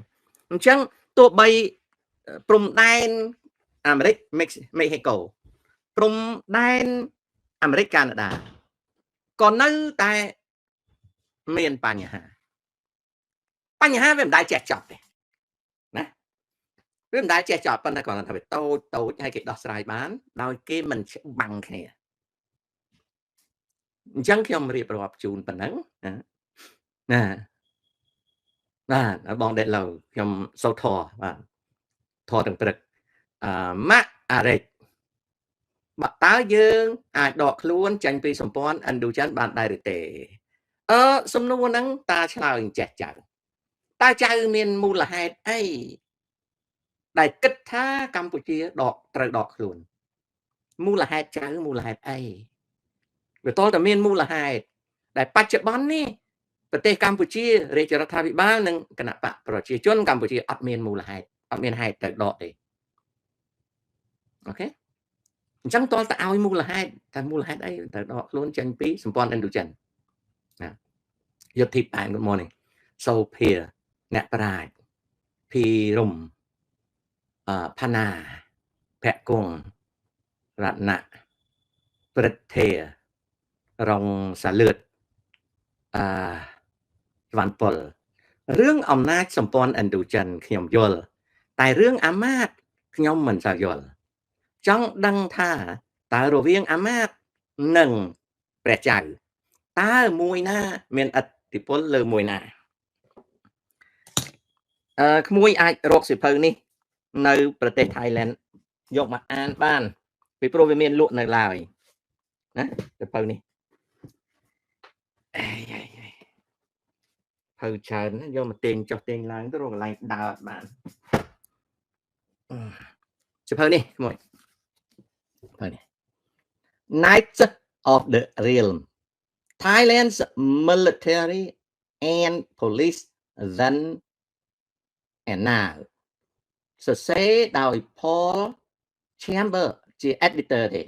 អញ្ចឹងទោះបីព្រំដែនអាមេរិកមេហ៊ិកូព្រំដែនអាមេរិកកាណាដាក៏នៅតែមានបញ្ហាបញ្ហាវាមិនដែលចេះចប់ទេណាវាមិនដែលចេះចប់ប៉ុន្តែគ្រាន់តែថាវាតូចតូចហើយគេដោះស្រាយបានដោយគេមិនច្បាំងគ្នាអញ្ចឹងខ្ញុំរៀបរាប់ជូនប៉ុណ្ណឹងណាណាបាទបងដេតឡូវខ្ញុំសូត្រធរបាទធរទាំងព្រឹកម៉ាក់អារិចបើតើយើងអាចដកខ្លួនចេញពីសម្ព័ន្ធឥណ្ឌូចិនបានដែរឬទេសំណួរហ្នឹងតាឆ្លើយចេះចៅតើចៅមានមូលហេតុអីដែលគិតថាកម្ពុជាដកត្រូវដកខ្លួនមូលហេតុចៅមូលហេតុអីវាតតែមានមូលហេតុដែលបច្ចុប្បន្ននេះប្រទេសកម្ពុជារាជរដ្ឋាភិបាលនិងគណៈបកប្រជាជនកម្ពុជាអត់មានមូលហេតុអត់មានហេតុត្រូវដកទេអូខេអញ្ចឹងតើតើឲ្យមូលហេតុតែមូលហេតុអីត្រូវដកខ្លួនចេញពីសម្ព័ន្ធឥណ្ឌូចិនណាយុទ្ធធីប៉ែន Good morning សូភាអ្នកប្រាជ្ញភីរំផាណាភគងរតនៈព្រឹទ្ធារងសាលឿតអឺវ៉ាន់ប៉ុលរឿងអំណាចសម្ព័ន្ធឥណ្ឌូចិនខ្ញុំយល់តែរឿងអាមាត្យខ្ញុំមិនសូវយល់ចង់ដឹងថាតើរវាងអាមាត្យនិងព្រះចៅតើមួយណាមានឥទ្ធិពលលើមួយណាក្មួយអាចរកសៀវភៅនេះនៅប្រទេសថៃឡែនយកមកអានបានពីព្រោះវាមានលក់នៅឡើយណាសៀវភៅនេះអេភៅច្រើនយកមកទាញចុះទាញឡើងទៅរកកន្លែងដើរអត់បានសៀវភៅនេះក្មួយភៅនេះ Knights of the Realm Thailand's military and police then and now សរសេរដោយ Paul Chamber ជា editor ទេ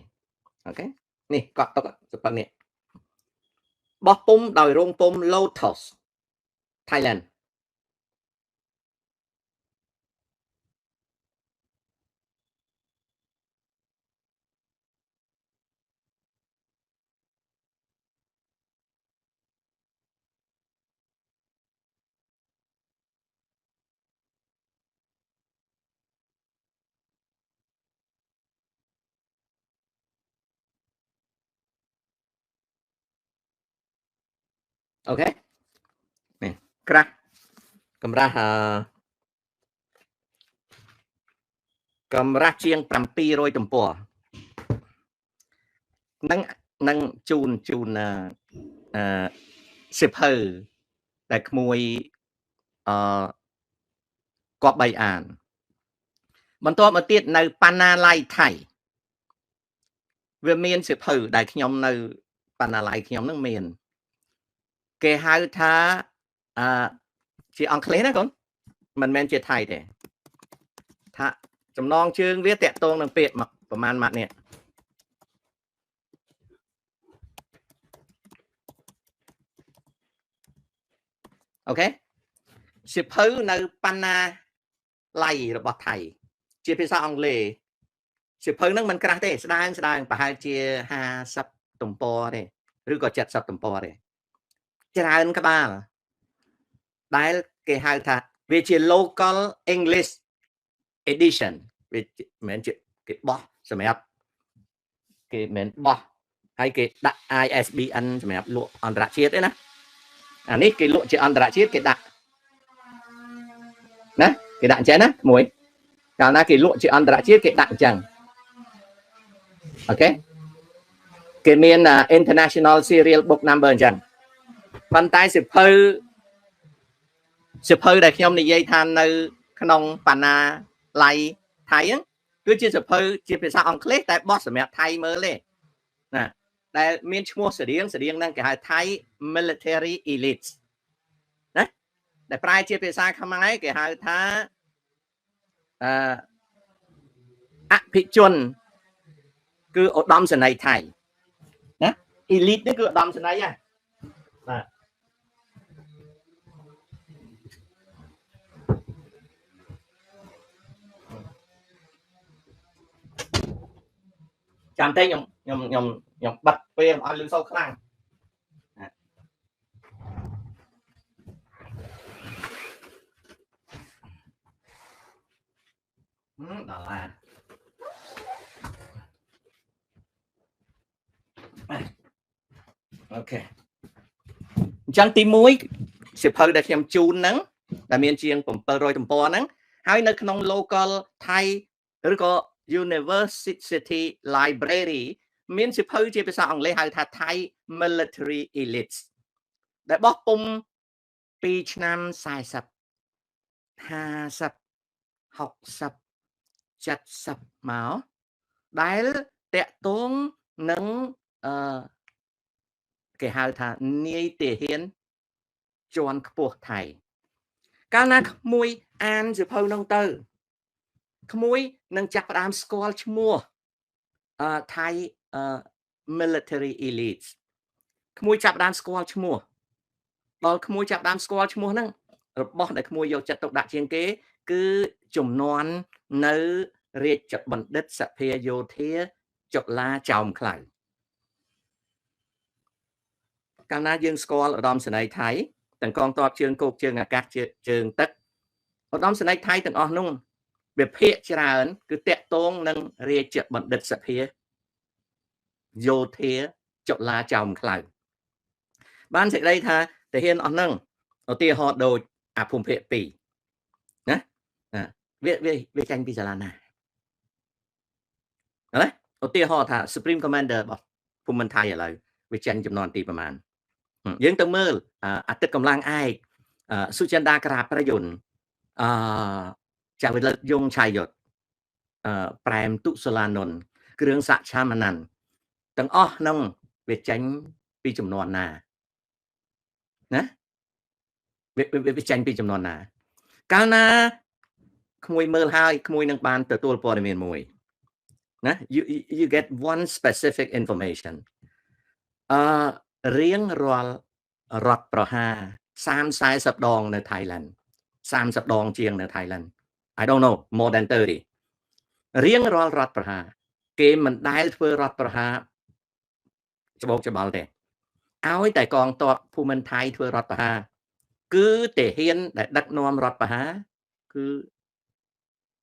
អូខេនេះកក់ទុកសៀវភៅនេះបោះពុំដោយរោងពុំ Lotus Thailand OK នេះក្រាស់កម្រាស់កម្រាស់ជាង700ទំព័រនឹងជូនជូនអឺសិភៅដែលក្មួយអឺគប្បីអានបន្ទាប់មកទៀតនៅបណ្ណាល័យថៃវាមានសិភៅដែលខ្ញុំនៅបណ្ណាល័យខ្ញុំនឹងមានគេហៅថាអឺជាអង់គ្លេសណាកូនមិនមែនជាថៃទេថាចំណងជើងវាតាក់ទងនឹងពាក្យមកប្រហែលម៉ាត់នេះអូខេសិភៅនៅបណ្ណាល័យរបស់ថៃជាភាសាអង់គ្លេសសិភៅហ្នឹងមិនក្រាស់ទេស្ដើងស្ដើងប្រហែលជា50ទំព័រទេឬក៏70ទំព័រទេច្រើនក្បាលដែលគេហៅថាវាជា local English edition វាមិនមែនជាគេបោះសម្រាប់គេមិនបោះហើយគេដាក់ ISBN សម្រាប់លក់អន្តរជាតិទេណាអានេះគេលក់ជាអន្តរជាតិគេដាក់ណាគេដាក់អញ្ចឹងណាមួយកាលណាគេលក់ជាអន្តរជាតិគេដាក់អញ្ចឹងអូខេគេមាន International Serial Book Number អញ្ចឹងប៉ុន្តែសិភៅដែលខ្ញុំនិយាយថានៅក្នុងបណ្ណាល័យថៃហ្នឹងគឺជាសិភៅជាភាសាអង់គ្លេសតែបោះសម្រាប់ថៃមើលទេណាដែលមានឈ្មោះស្រៀងស្រៀងហ្នឹងគេហៅ Thai Military Elites ណាដែលប្រែជាភាសាខ្មែរគេហៅថាអឺអភិជនគឺឧត្តមសេនីយ៍ថៃណា Elite នេះគឺឧត្តមសេនីយ៍ហ៎បាទចាំទេខ្ញុំខ្ញុំខ្ញុំខ្ញុំបិទពេលឲ្យលឺសូរខ្លាំងដល់ឡាអូខេអញ្ចឹងទី1សិភៅដែលខ្ញុំជូនហ្នឹងដែលមានជាង700ទំព័រហ្នឹងហើយនៅក្នុង local Thai ឬក៏ University Library មានសិភៅជាភាសាអង់គ្លេសហៅថា Thai Military Elites ដែលបោះពុំពីឆ្នាំ40 50 60 70មកដែលតាក់ទងនឹងអឺគេហៅថានាយទាហានជាន់ខ្ពស់ថៃកាលណាក្មួយអានសិភៅនោះទៅក្មួយនឹងចាប់ផ្ដើមស្គាល់ឈ្មោះអឺ Thai Military Elites ក្មួយចាប់ផ្ដើមស្គាល់ឈ្មោះដល់ក្មួយចាប់ផ្ដើមស្គាល់ឈ្មោះហ្នឹងរបស់ដែលក្មួយយកចិត្តទុកដាក់ជាងគេគឺចំនួននៅរាជបណ្ឌិតសភាយោធាចុលាចោមខ្លៅកាលណាយើងស្គាល់ឧត្តមសេនីយ៍ថៃទាំងកងទ័ពជើងគោកជើងអាកាសជើងទឹកឧត្តមសេនីយ៍ថៃទាំងអស់នោះវាភាកច្រើនគឺតាក់ទងនឹងរាជបណ្ឌិតសភាយោធាចុលាចោមខ្លៅបានសេចក្តីថាទាហានអស់ហ្នឹងឧទាហរណ៍ដូចអាភូមិភាគ2ណាវាវាចាញ់ពីសាលាណាណាឧទាហរណ៍ថា Supreme Commander របស់ភូមិថៃឥឡូវវាចាញ់ចំនួនទីប្រមាណយើងទៅមើលអតីតកម្លាំងឯកសុចិន្តាក្រាប្រយុនអឺចាវិលិតយងឆៃយុទ្ធអឺប្រែមទុសលាននគ្រឿងស័កឆាមណានទាំងអស់ហ្នឹងវាចាញ់ពីចំនួនណាណាវាចាញ់ពីចំនួនណាកាលណាក្មួយមើលហើយក្មួយនឹងបានទទួលព័ត៌មានមួយណា you get one specific information អឺរៀងរាល់រដ្ឋប្រហារ30 40ដងនៅ Thailand 30ដងជាងនៅ Thailand I don't know more than 30រៀងរាល់រដ្ឋប្រហារគេមិនដែលធ្វើរដ្ឋប្រហារច្បោកច្បល់ទេឲ្យតែកងទ័ពភូមិន្ទថៃធ្វើរដ្ឋប្រហារគឺទាហានដែលដឹកនាំរដ្ឋប្រហារគឺ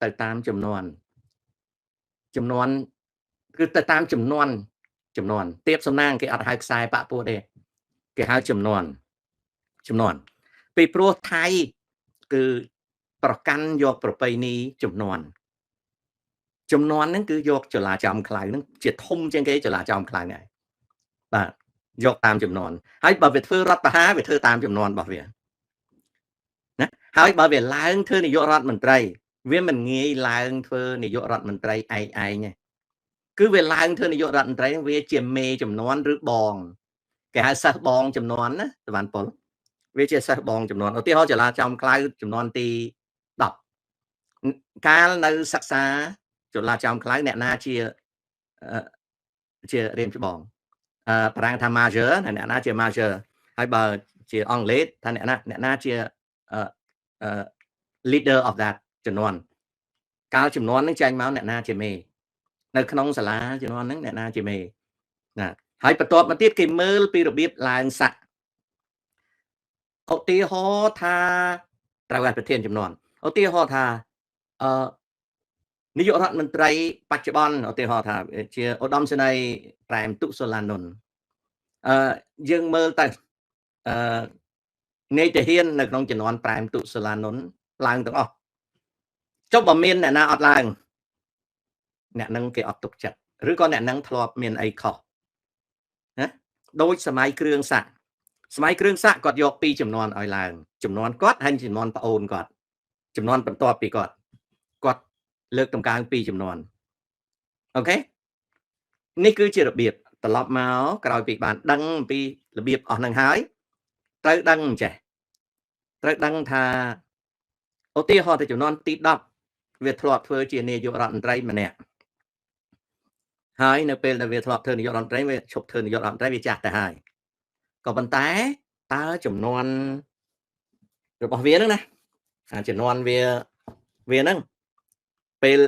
ទៅតាមចំនួនគឺទៅតាមចំនួនទៀបសំណាងគេអត់ហៅខ្សែបាក់ពោះទេគេហៅចំនួន ចំនួនពីព្រោះថៃគឺប្រកាន់យកប្រពៃណីចំនួនចំនួនហ្នឹងគឺយកចលាចោមខ្លៅហ្នឹងជាធំជាងគេចលាចោមខ្លៅហ្នឹងបាទយកតាមចំនួនហើយបើវាធ្វើរដ្ឋប្រហារវាធ្វើតាមចំនួនរបស់វាណាហើយបើវាឡើងធ្វើនាយករដ្ឋមន្ត្រីវាមិនងាយឡើងធ្វើនាយករដ្ឋមន្ត្រីឯងឯងទេគឺវាឡើងធ្វើនាយករដ្ឋមន្ត្រីវាជាមេចំនួនឬបងគេហៅសិស្សបងចំនួនណាសវណ្ណពលវាជាសិស្សបងចំនួនឧទាហរណ៍ចលាចោមខ្លៅចំនួនទី10កាលនៅសិក្សាចលាចោមខ្លៅអ្នកណាជាជារៀមច្បងបារាំងថា major អ្នកណាជា major ហើយបើជាអង់គ្លេសថាអ្នកណាជា leader of that ចំនួនកាលចំនួនហ្នឹងចែងមកអ្នកណាជាមេនៅក្នុងសាលាចំនួនហ្នឹងអ្នកណាជាមេណាហើយបន្ទាប់មកទៀតគេមើលពីរបៀបឡើងស័កឧទាហរណ៍ថាត្រូវឲ្យប្រធានចំនួនឧទាហរណ៍ថាអឺនាយករដ្ឋមន្ត្រីបច្ចុប្បន្នឧទាហរណ៍ថាជាឧត្តមសេនីយ៍ប្រែមទុសូឡានុនយើងមើលទៅអឺនាយទាហាននៅក្នុងជំនាន់ប្រែមទុសូឡានុនឡើងទាំងអស់ចុះបើមានអ្នកណាអត់ឡើងអ្នកនឹងគេអត់ទុកចិត្តឬក៏អ្នកនឹងធ្លាប់មានអីខុសណាដូចសម័យគ្រឿងស័កសម័យគ្រឿងស័កគាត់យកពីរចំនួនឲ្យឡើងចំនួនគាត់ហើយចំនួនប្អូនគាត់ចំនួនបន្ទាប់ពីគាត់គាត់លើកតម្កើងពីរចំនួនអូខេនេះគឺជារបៀបត្រឡប់មកក្រោយពីបានដឹងអំពីរបៀបអស់នឹងហើយត្រូវដឹងចេះត្រូវដឹងថាឧទាហរណ៍ទៅចំនួនទី10វាធ្លាប់ធ្វើជានាយករដ្ឋមន្ត្រីម្នាក់ហើយនៅពេលដែលវាធ្លាប់ធ្វើនាយករដ្ឋមន្ត្រីវាឈប់ធ្វើនាយករដ្ឋមន្ត្រីវាចាស់ទៅហើយក៏ប៉ុន្តែតើចំនួនរបស់វាហ្នឹងណាចំនួនវាហ្នឹងពេល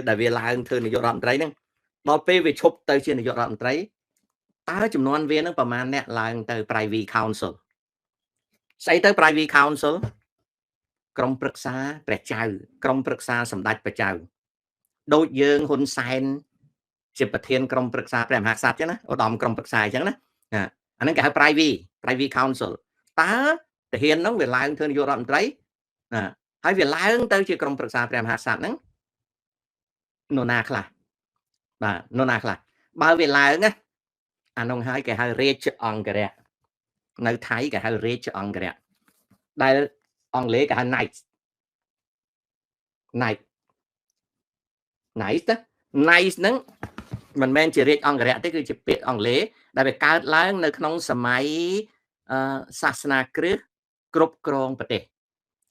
ដែលវាឡើងធ្វើនាយករដ្ឋមន្ត្រីហ្នឹងដល់ពេលវាឈប់ទៅជានាយករដ្ឋមន្ត្រីតើចំនួនវាហ្នឹងប្រមាណអ្នកឡើងទៅ Privy Council ស្អីទៅ Privy Council ក្រុមប្រឹក្សាព្រះចៅក្រុមប្រឹក្សាសម្ដេចព្រះចៅដូចយើងហ៊ុនសែនជាប្រធានក្រុមប្រឹក្សាព្រះមហាក្សត្រចឹងណាឧត្តមក្រុមប្រឹក្សាអញ្ចឹងណាអាហ្នឹងគេហៅ Privy Council តើទាហានហ្នឹងវាឡើងធ្វើនាយករដ្ឋមន្ត្រីណាហើយវាឡើងទៅជាក្រុមប្រឹក្សាព្រះមហាក្សត្រហ្នឹងនរណាខ្លះបាទនរណាខ្លះបើវាឡើងណាអានោះហើយគេហៅរាជអង្គរៈនៅថៃគេហៅរាជអង្គរៈដែលអង់គ្លេសគេហៅ Knight Knight Knight Knight ហ្នឹងមិនមែនជារាជអង្គរៈទេគឺជាពាក្យអង់គ្លេសដែលវាកើតឡើងនៅក្នុងសម័យសាសនាគ្រិស្តគ្រប់គ្រងប្រទេស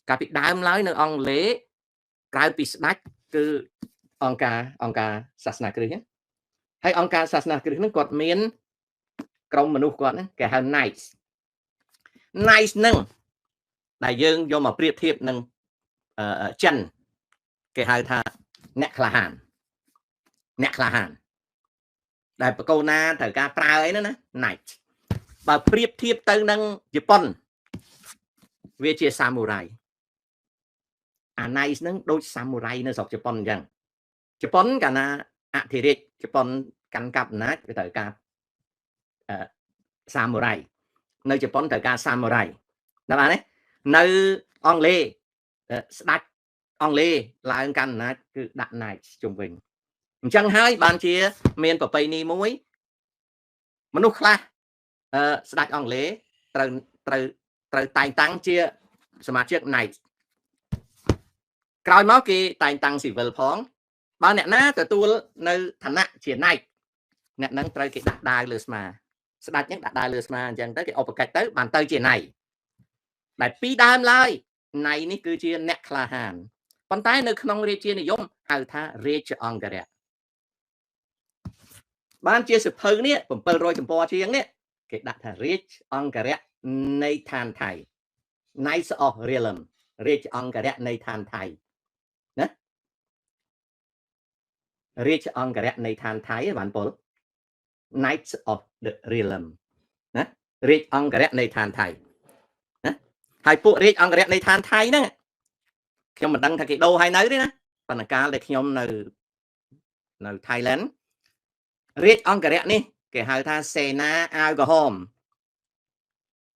កាលពីដើមឡើយនៅអង់គ្លេសក្រៅពីស្ដេចគឺអង្គការសាសនាគ្រិស្តហ្នឹងហើយអង្គការសាសនាគ្រិស្តហ្នឹងគាត់មានក្រុមមនុស្សគាត់ហ្នឹងគេហៅ Knights Knights ហ្នឹងដែលយើងយកមកប្រៀបធៀបនឹងចិនគេហៅថាអ្នកក្លាហានអ្នកក្លាហានដែលបកូណាត្រូវការប្រើអីហ្នឹងណា Knight បើប្រៀបធៀបទៅនឹងជប៉ុនវាជាសាមូរ៉ៃអា Knight ហ្នឹងដូចសាមូរ៉ៃនៅស្រុកជប៉ុនអញ្ចឹងជប៉ុនកាលណាអធិរាជជប៉ុនកាន់កាប់អំណាចវាត្រូវការសាមូរ៉ៃនៅជប៉ុនត្រូវការសាមូរ៉ៃដល់បានទេនៅអង់គ្លេសស្ដេចអង់គ្លេសឡើងកាន់អំណាចគឺដាក់ Knight ជុំវិញអញ្ចឹងហើយបានជាមានប្រពៃណីមួយមនុស្សខ្លះស្ដេចអង់គ្លេសត្រូវតែងតាំងជាសមាជិក Knight ក្រោយមកគេតែងតាំងស៊ីវិលផងបើអ្នកណាទទួលនៅឋានៈជា Knight អ្នកនឹងត្រូវគេដាក់ដាវលើស្មាស្ដេចហ្នឹងដាក់ដាវលើស្មាអញ្ចឹងទៅគេឧបកិច្ចទៅបានទៅជា Knight ដែលពីដើមឡើយ Knight នេះគឺជាអ្នកក្លាហានប៉ុន្តែនៅក្នុងរាជានិយមហៅថារាជអង្គរៈបានជាសភៅនេះ700ទំព័រជាងនេះគេដាក់ថារាជអង្គរៈនៃឋានថៃ Knights of Realm រាជអង្គរៈនៃឋានថៃណារាជអង្គរៈនៃឋានថៃបានពល Knights of the Realm ណារាជអង្គរៈនៃឋានថៃណាហើយពួករាជអង្គរៈនៃឋានថៃហ្នឹងខ្ញុំមិនដឹងថាគេដូរហើយនៅទេណាប៉ុន្តែកាលដែលខ្ញុំនៅ Thailand រាជអង្គរៈនេះគេហៅថាសេនាអាវក្រហម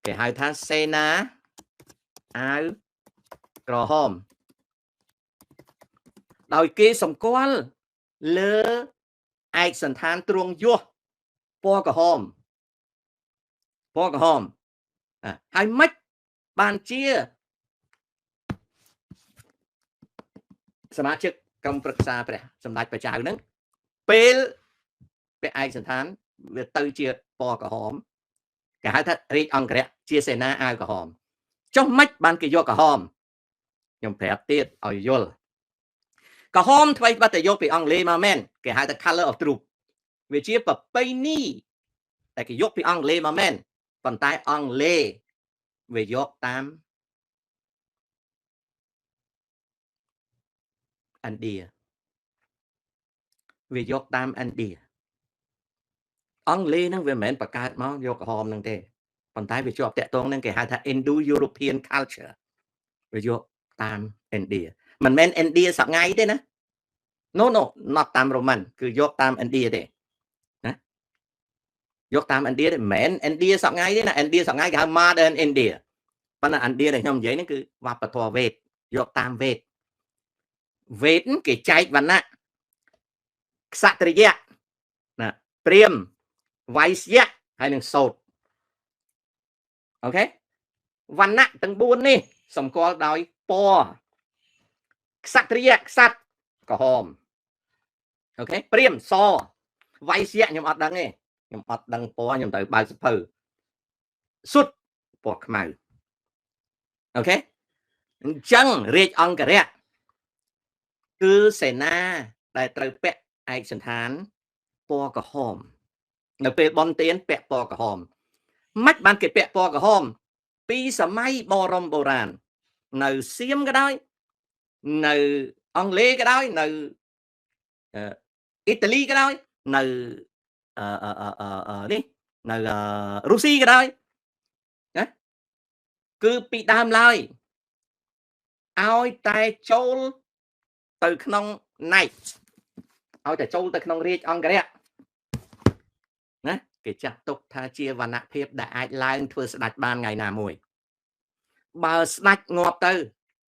គេហៅថាសេនាអាវក្រហមដោយគេសម្គាល់លើឯកសន្តានទ្រង់យសពណ៌ក្រហមពណ៌ក្រហមហើយម៉េចបានជាសមាជិកក្រុមប្រឹក្សាព្រះសម្ដេចព្រះចៅហ្នឹងពេលពាក់ឯកសន្តានវាទៅជាពណ៌ក្រហមគេហៅថារាជអង្គរៈជាសេនាអាវក្រហមចុះម៉េចបានគេយកក្រហមខ្ញុំប្រាប់ទៀតឲ្យយល់ក្រហមថ្មីបាត់តែយកពីអង់គ្លេសមកមែនគេហៅថា color of troop វាជាប្រពៃណីតែគេយកពីអង់គ្លេសមកមែនប៉ុន្តែអង់គ្លេសវាយកតាមឥណ្ឌាវាយកតាមឥណ្ឌាអង់គ្លេសហ្នឹងវាមិនមែនបង្កើតមកយកក្រហមហ្នឹងទេប៉ុន្តែវាជាប់តាក់ទងនឹងគេហៅថា Indo European culture វាយកតាមឥណ្ឌាមិនមែនឥណ្ឌាសប្ងៃទេណា No no not តាមរ៉ូម៉ាន់គឺយកតាមឥណ្ឌាទេណាយកតាមឥណ្ឌាទេមិនមែនឥណ្ឌាសប្ងៃទេណាឥណ្ឌាសប្ងៃគេហៅ Modern India ប៉ុន្តែឥណ្ឌាដែលខ្ញុំនិយាយហ្នឹងគឺវប្បធម៌វេទយកតាមវេទវេទគេចែកវណ្ណៈក្សត្រិយៈណាព្រាហ្មណ៍វៃស្យៈហើយនឹងសូត្រអូខេវណ្ណៈទាំង4នេះសម្គាល់ដោយពណ៌ក្សត្រិយៈក្សត្រក្រហមអូខេព្រាហ្មណ៍សវៃស្យៈខ្ញុំអត់ដឹងទេខ្ញុំអត់ដឹងពណ៌ខ្ញុំត្រូវបើកសភៅសុទ្ធពណ៌ខ្មៅអូខេអញ្ចឹងរាជអង្គរៈគឺសេនាដែលត្រូវពាក់ឯកសណ្ឋានពណ៌ក្រហមនៅពេលបន់ទៀនពាក់ពណ៌ក្រហមម៉េចបានគេពាក់ពណ៌ក្រហមពីសម័យបរមបុរាណនៅសៀមក៏ដោយនៅអង់គ្លេសក៏ដោយនៅអ៊ីតាលីក៏ដោយនៅនេះនៅរុស្ស៊ីក៏ដោយណាគឺពីដើមឡើយឲ្យតែចូលទៅក្នុង night ឲ្យតែចូលទៅក្នុងរាជអង្គរៈណាគេចាត់ទុកថាជាវណ្ណភាពដែលអាចឡើងធ្វើស្ដេចបានថ្ងៃណាមួយបើស្ដេចងាប់ទៅ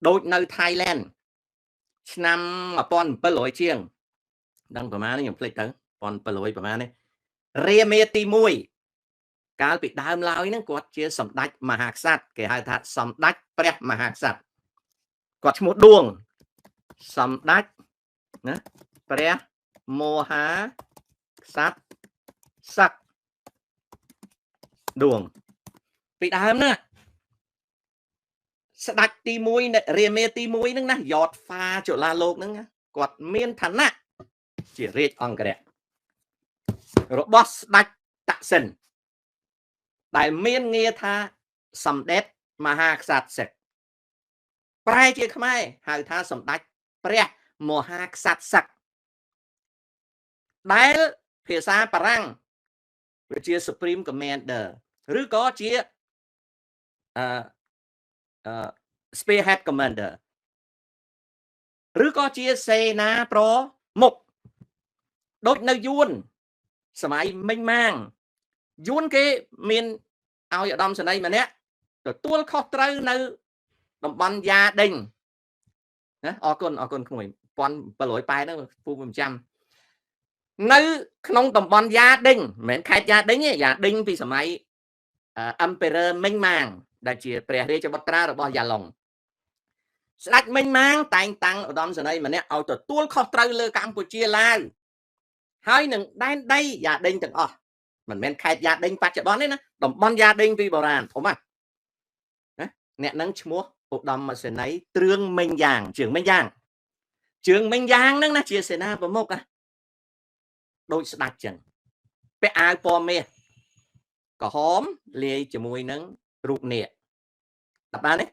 ដូចនៅថៃឡែនឆ្នាំ1700ជាងដឹងប្រហែលនេះខ្ញុំភ្លេចទៅ1700ប្រហែលនេះរាមាទី1កាលពីដើមឡើយហ្នឹងគាត់ជាសម្ដេចមហាក្សត្រគេហៅថាសម្ដេចព្រះមហាក្សត្រគាត់ឈ្មោះដួងសម្ដេចណាព្រះមហាក្សត្រសឹកដួងពីដើមណាស្ដេចទី1រាមាទី1ហ្នឹងណាយ៉តហ្វាចុលាលោកហ្នឹងគាត់មានឋានៈជារាជអង្គរៈរបស់ស្ដេចតាក់សិនដែលមានងារថាសម្ដេចមហាក្សត្រសឹកប្រែជាខ្មែរហៅថាសម្ដេចព្រះមហាក្សត្រសឹកដែលភាសាបារាំងវាជា Supreme Commander ឬក៏ជាSpearhead Commander ឬក៏ជាសេនាប្រមុខដូចនៅយួនសម័យមិញម៉ាងយួនគេមានឲ្យឧត្តមសេនីយ៍ម្នាក់ទទួលខុសត្រូវនៅតំបន់យ៉ាដេញណាអរគុណអរគុណក្មួយ1780ហ្នឹងពូមិនចាំនៅក្នុងតំបន់យ៉ាដេញមិនមែនខេត្តយ៉ាដេញទេយ៉ាដេញពីសម័យ Emperor មិញម៉ាងដែលជាព្រះរាជបុត្រារបស់យ៉ាឡុងស្ដេចមិញម៉ាងតែងតាំងឧត្តមសេនីយ៍ម្នាក់ឲ្យទទួលខុសត្រូវលើកម្ពុជាឡាវហើយនឹងដែនដីយ៉ាដេញទាំងអស់មិនមែនខេត្តយ៉ាដេញបច្ចុប្បន្នទេណាតំបន់យ៉ាដេញពីបុរាណធំណាអ្នកនឹងឈ្មោះឧត្តមសេនីយ៍ទ្រឿងមិញយ៉ាងជើងមិញយ៉ាងជើងមិញយ៉ាងហ្នឹងណាជាសេនាប្រមុខណាដូចស្ដេចចឹងពាក់អាវពណ៌មាសក្រហមលាយជាមួយនឹងរូបនាគដល់បានទេ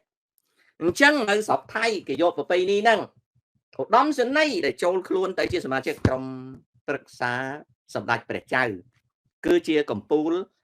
អញ្ចឹងនៅស្រុកថៃគេយកប្រពៃណីហ្នឹងឧត្តមសេនីយ៍ដែលចូលខ្លួនទៅជាសមាជិកក្រុមប្រឹក្សាសម្ដេចព្រះចៅគឺជាកម្ពូល